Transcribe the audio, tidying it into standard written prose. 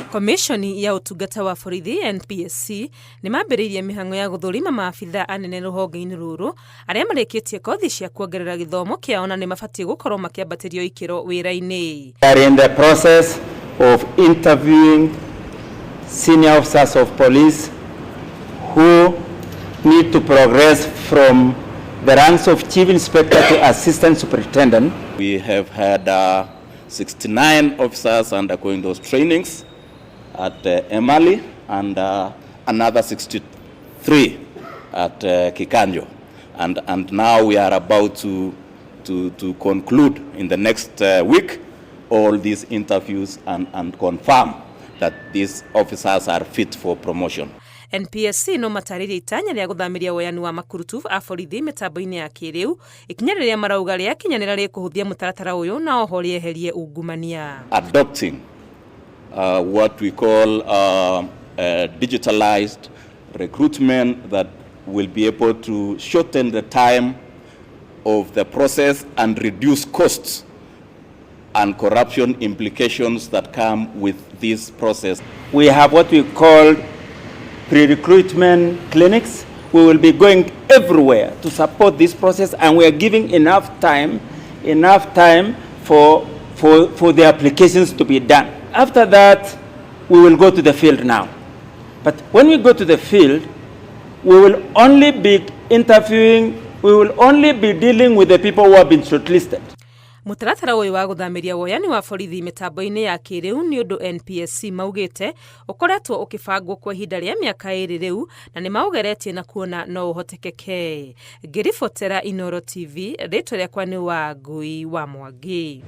Komishoni ya ũtungata wa borithi NPSC nĩ mambĩrĩirie mĩhang'o ya gũthũrima maabitha anene rũhonge-inĩ rũrũ arĩa marĩkĩtie kothi cia kuongerera gĩthomo kĩao na nĩ mabatiĩ gũkorwo makĩambatĩrio ikĩro wĩra-inĩ. We are in the process of interviewing senior officers of police who need to progress from the ranks of chief inspector to assistant superintendent. We have had 69 officers undergoing those trainings at Emali and another 63 at Kikanjo. And now we are about to conclude in the next week all these interviews and confirm that these officers are fit for promotion. NPSC no matarĩrie itanya rĩa gũthamĩria woyani wa makurutu a borithi mĩtambo-inĩ ya kĩrĩu, ikinya rĩrĩa marauga rĩakinyanĩra rĩkũhũthia mũtaratara ũyũ na oho rĩeherie ungumania. Adopting what we call digitalized recruitment that will be able to shorten the time of the process and reduce costs and corruption implications that come with this process. We have what we call pre-recruitment clinics. We will be going everywhere to support this process, and we are giving enough time for the applications to be done. After that, we will go to the field now. But when we go to the field, we will only be interviewing, we will only be dealing with the people who have been shortlisted. Mũtaratara ũyũ wa gũthamĩria woyani wa borithi mĩtambo-inĩ ya kĩrĩu nĩ ũndũ NPSC maugĩte ũkoretwo ũkĩbangwo kwa ihinda rĩa mĩaka 2 rĩu na nĩ maũgeretie na kuona no ũhotekeke. Ngĩribotera Inoro TV, rĩtwa rĩakwa nĩ Wangui wa Mwangi.